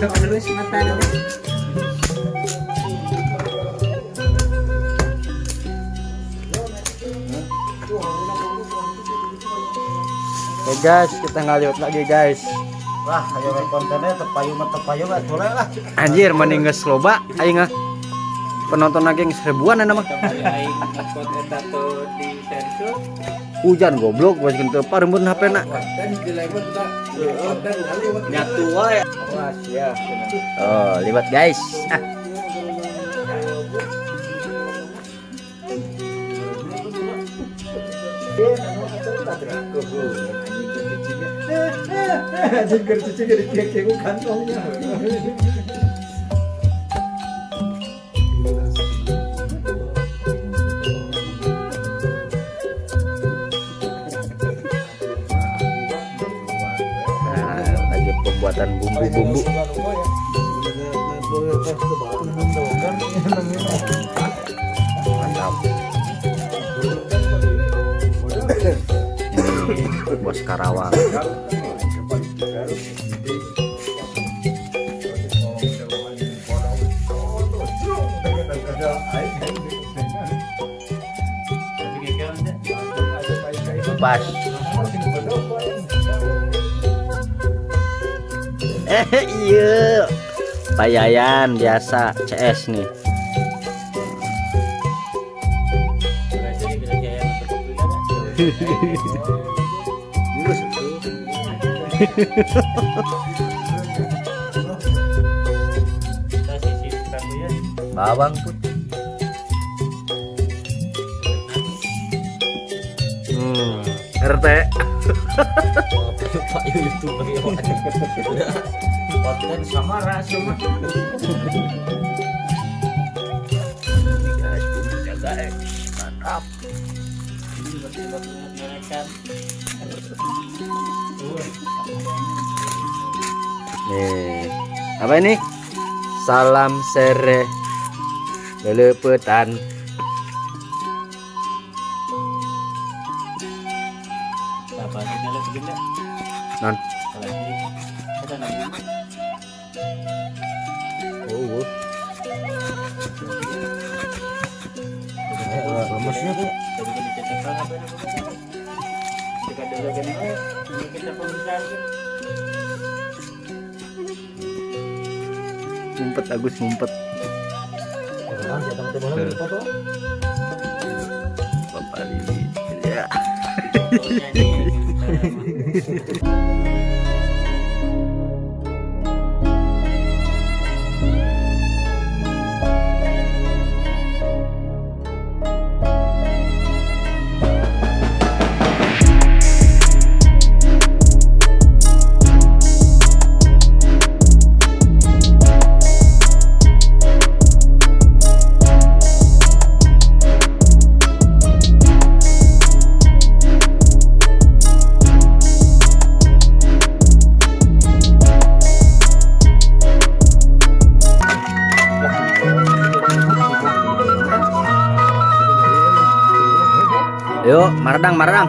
Terus mata nanti. Oke guys, kita ngaliwat lagi guys. Wah, ayo we kontennya tepayu mah tepayu mah tole lah. Anjir, mending geus loba aing ah. Penonton lagi geus ribuan aya mah. Kamari aing ngupload eta tuh di sensor. Hujan goblok geus teu parembun HP-na. Nyatu wae. Awas ya. Oh, liwat guys. Ah. Anjing cuci gede kieu kantongnya. Nah, lagi pembuatan bumbu-bumbu. Mantap. Ini bos Karawang. Pas. Iya. Pak Yayan biasa CS nih. Bawang putih. RT. Pak YouTuber ya. Konten sama rasa. Guys, bumbunya guys. Mantap. Nih. Apa ini? Salam sere lelepetan. Non. Oh, oh. Lemesnya tuh. Ngumpet Agus ngumpet. Bapak Lili. Ya. Yuk, maradang, maradang.